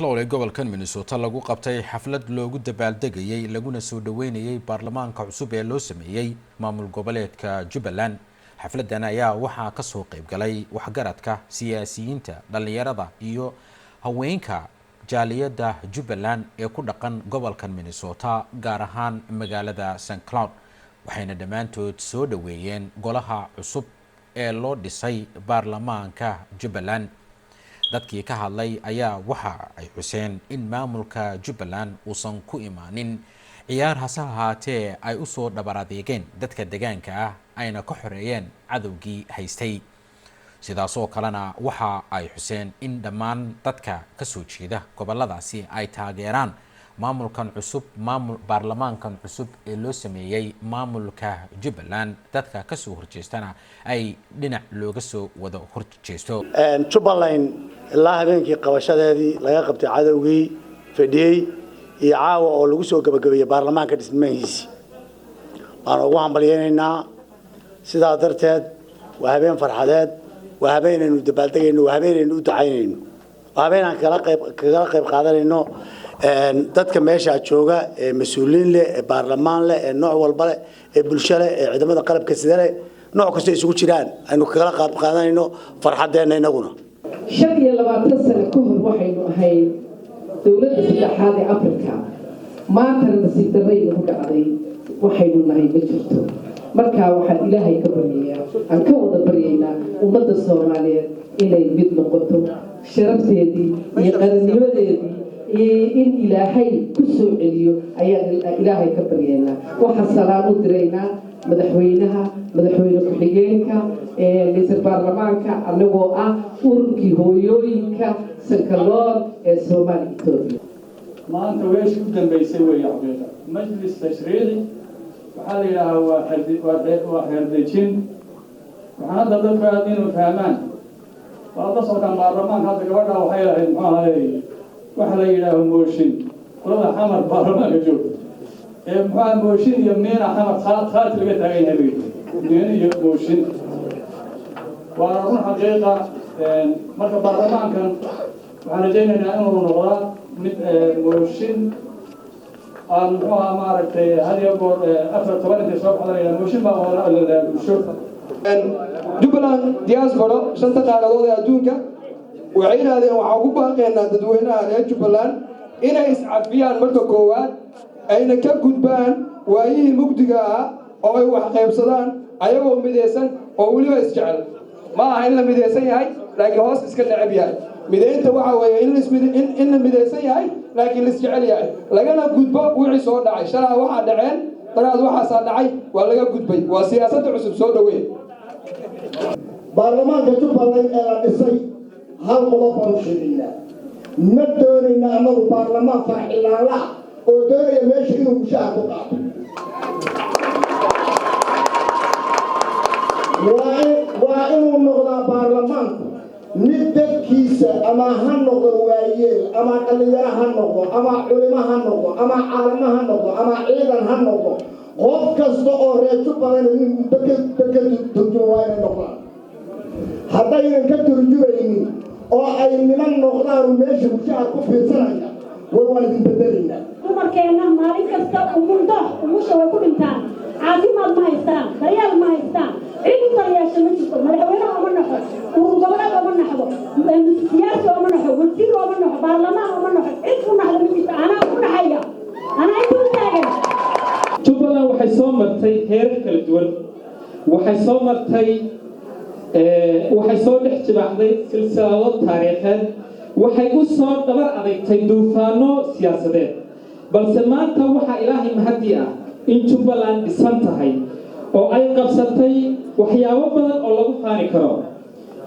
Cloud ee gobolkan Minnesota lagu qabtay xaflad loogu dabaaldegayey laguna soo dhaweynayey baarlamaanka cusub ee loo sameeyey maamul goboleedka Jubbaland. Xafladan ayaa waxaa kasoo qeybgalay waxgaradka, siyaasiyiinta, dhallinyarada iyo haweenka jaaliyadda Jubbaland ee ku dhaqan gobolkan Minnesota, gaar ahaan magaalada St Cloud, waxayna dhammaantood soo dhoweeyeen golaha cusub ee loo dhisay baarlamaanka Jubbaland. Dadkii ka hadlay ayaa waxa ay xuseen in maamulka Jubbaland uusan ku imaanin ciyaar, hase ahaatee ay usoo dhabar adeegeen dadka deegaanka ah, ayna ka xoreeyeen cadowgii haystay. Sidaasoo kalena waxa ay xuseen in dhammaan dadka kasoo jeeda goboladaasi ay taageeraan maamulkan cusub, maamul baarlamaankan cusub ee loo sameeyey maamulka Jubbaland, dadka kasoo horjeestana ay dhinac looga soo wada horjeesto. Jubbaland ilaa habeenkii qabashadeedii laga qabtay cadowgii fadhiyey iyo caawa oo lagu soo gabagabeeyey baarlamaanka dhismahiisii baan ugu hambalyaynaynaa. Sidaa darteed waa habeen farxadeed, waa habeenaynu dabaaldegayno, waa habeenaynu u ducaynayno, waa habeen aan kagala qayb qaadanayno dadka meeshaa jooga ee mas-uuliyiin leh, ee baarlamaan leh, ee nooc walba leh, ee bulsho leh, ee ciidamada qalabka sida leh, nooc kasta isugu jiraan, aynu kagala qayb qaadanayno farxaddeenna innaguna. 25 sano ka hor waxaynu ahayn dowladda saddexaad ee Africa. Maantana nasiib darray nagu dhacday, waxaynu nahay ma jirto. Markaa waxaan Ilaahay ka baryayaa, aan ka wada baryaynaa ummadda Soomaaliyeed inay mid noqoto, sharafteedii iyo qarannimadeedii iyo in Ilaahay ku soo celiyo ayaan Ilaahay ka baryaynaa. Waxaan salaan u diraynaa madaxweynaha, madaxweyne ku-xigeenka, ra-iisul baarlamaanka, anagoo ah ururkii hooyooyinka Sankaloor ee Soomaaliya Etoobiya. Maanta weeshii u dambeysay weeye xaqiiqa. Majlis tashriici waxaa la yidhaahaa waa xeerdejin. Waxaan hadda dadku aad inuu fahmaan, waad la socotaan baarlamaanka hadda gabadha waxay lahayd, muxuu ahaye, waxa la yidhaaho mooshin. Qolada Xamar baarlamaanka joogta ee muxuu ahay mooshin iyo miina Xamar khaati laga taagan yahay bay, miino iyo mooshin, waana run xaqiiqa. Marka baarlamaankan waxaan rajaynaynaa inuu noqdaa mid mooshin aan, muxuu ahaa, maaragtay, had iyo goor 14 intay soo baxdanaya mooshin baa wada bulsho. Jubbaland diaspora shanta qaaradood ee adduunka waxay yidhaahdeen, waxaan ku baaqaynaa dadweynaha reer Jubbaland inay iscafiyaan marka koowaad, ayna ka gudbaan waayihii mugdiga ah oo ay wax qaybsadaan ayagoo midaysan oo weliba isjecel. Ma aha in la midaysan yahay laakiin hoos iska necab yahay. Midaynta waxa weeye in la midaysan yahay laakiin la isjecel yahay, lagana gudbo wixii soo dhacay shalaa. Waxaa dhaceen daraad, waxaasaa dhacay, waa laga gudbay, waa siyaasadda cusub. Soo dhoweyn. Baarlamaanka Jubbaland ee la dhisay hal qodob baan u sheegaynaa: ma doonayna annagu baarlamaan farxilaala ah oo doonaya meesha inuu mushaha ku qaato. Waa inuu noqdaa baarlamaanku mid dadkiisa, ama ha noqdo waayeel, ama dhallinyaro ha noqdo, ama culimo ha noqdo, ama caalamo ha noqdo, ama ciidan ha noqdo, qof kasta oo reer Jubbaland dadka turjuma waa inay noqdaan. Haddaynan ka turjumaynin oo ay niman noqdaan meesha mushaha ku fiirsanaya, war waan idin bedelaynaa. Dumarkeenna maalin kasta umuldoox umusha way ku dhintaan. Caafimaad ma haystaan, daryeel ma haystaan, cid u daryeesha ma jirto. Madaxweyne ooma naxo, urur goboleed ooma naxdo, siyaasi ooma naxo, wasiir ooma naxo, baarlamaan ooma naxo, cid u naxdo ma jirto. Anaa u naxaya, anaa inta u taagan. Jubbaland waxay soo martay heerar kala duwan, waxay soo martay, waxay soo dhex jibaaxday silsilado taariikheed, waxay u soo dhabar adeegtay duufaano siyaasadeed, balse maanta waxaa Ilaahay mahadii ah in Jubbaland dhisan tahay oo ay qabsatay waxyaabo badan oo lagu faani karo.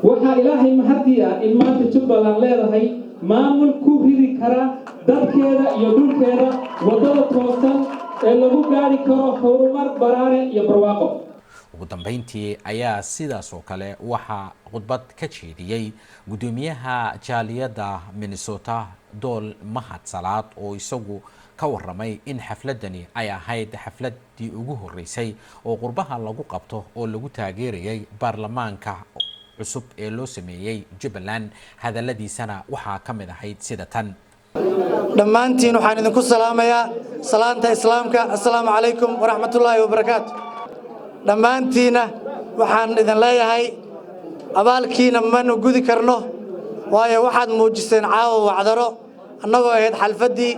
Waxaa Ilaahay mahadii ah in maanta Jubbaland leedahay maamul ku ridi kara dadkeeda iyo dhulkeeda waddada toosan ee lagu gaari karo horumar, baraare iyo barwaaqo. Ugu dambeyntii ayaa sidaas oo kale waxaa khudbad ka jeediyey guddoomiyaha jaaliyadda Minnesota, Dool Mahad Salaad, oo isagu ka waramay in xafladani ay ahayd xafladii ugu horeysay oo qurbaha lagu qabto oo lagu taageerayay baarlamaanka cusub ee loo sameeyey Jubbaland. Hadaladiisana waxaa ka mid ahayd sida tan. Dhammaantiin waxaan idinku salaamayaa salaanta Islaamka. Assalaamu calaykum waraxmatullaahi wabarakaatu. Dhammaantiinna waxaan idin leeyahay, abaalkiina manu gudi karno, waayo waxaad muujiseen caawa wacdaro, annagoo ahayd xalfaddii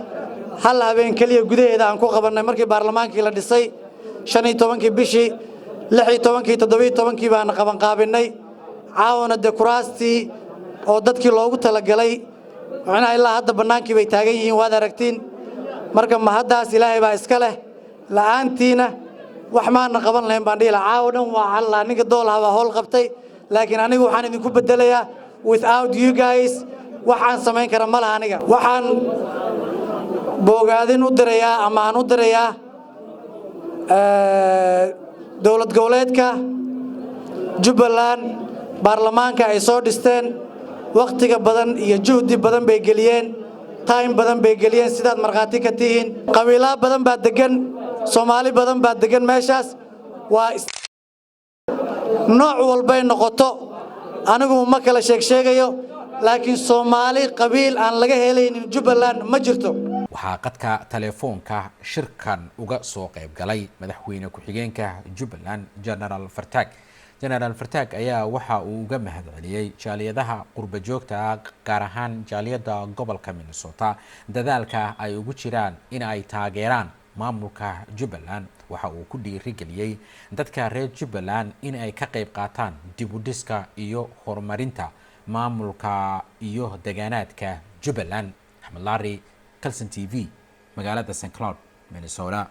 hal habeen keliya gudaheeda aan ku qabannay markii baarlamaankii la dhisay, 15-kii bishii. 16-kii, 17-kii baana qabanqaabinnay. Caawana dee kuraastii oo dadkii loogu talagalay macnaha ilaa hadda bannaankii bay taagan yihiin, waad aragtiin. Marka mahaddaas Ilaahay baa iska leh. La'aantiina wax maana qaban lahayn baan dhihi lahaa. Caawa dhan waa hallaa ninka doolaha baa howl qabtay, laakiin anigu waxaan idinku bedelayaa, without you guys waxaan samayn kara ma laha. Aniga waxaan boogaadin u dirayaa ama aan u dirayaa dowlad goboleedka Jubbaland. Baarlamaanka ay soo dhisteen wakhtiga badan iyo juhdi badan bay geliyeen, time badan bay geliyeen. Sidaad markhaati ka tihiin, qabiilaa badan baa degan, Soomaali badan baa degan meeshaas. Waa nooc walbay noqoto, anigu ma kala sheeg sheegayo, laakiin Soomaali qabiil aan laga helaynin Jubbaland ma jirto. Waxaa qadka telefoonka shirkan uga soo qayb galay madaxweyne ku-xigeenka Jubbaland, Genaraal Fartaag. Genaraal Fartaag ayaa waxa uu uga mahadceliyey jaaliyadaha qurba joogta ah, gaar ahaan jaaliyadda gobolka Minnesota, dadaalka ay ugu jiraan in ay taageeraan maamulka Jubbaland. Waxa uu ku dhiirigeliyey dadka reer Jubbaland in ay ka qayb qaataan dib u dhiska iyo horumarinta maamulka iyo deegaanaadka Jubbaland. Axmed Laari, Calson TV, magaalada St Cloud, Minnesota.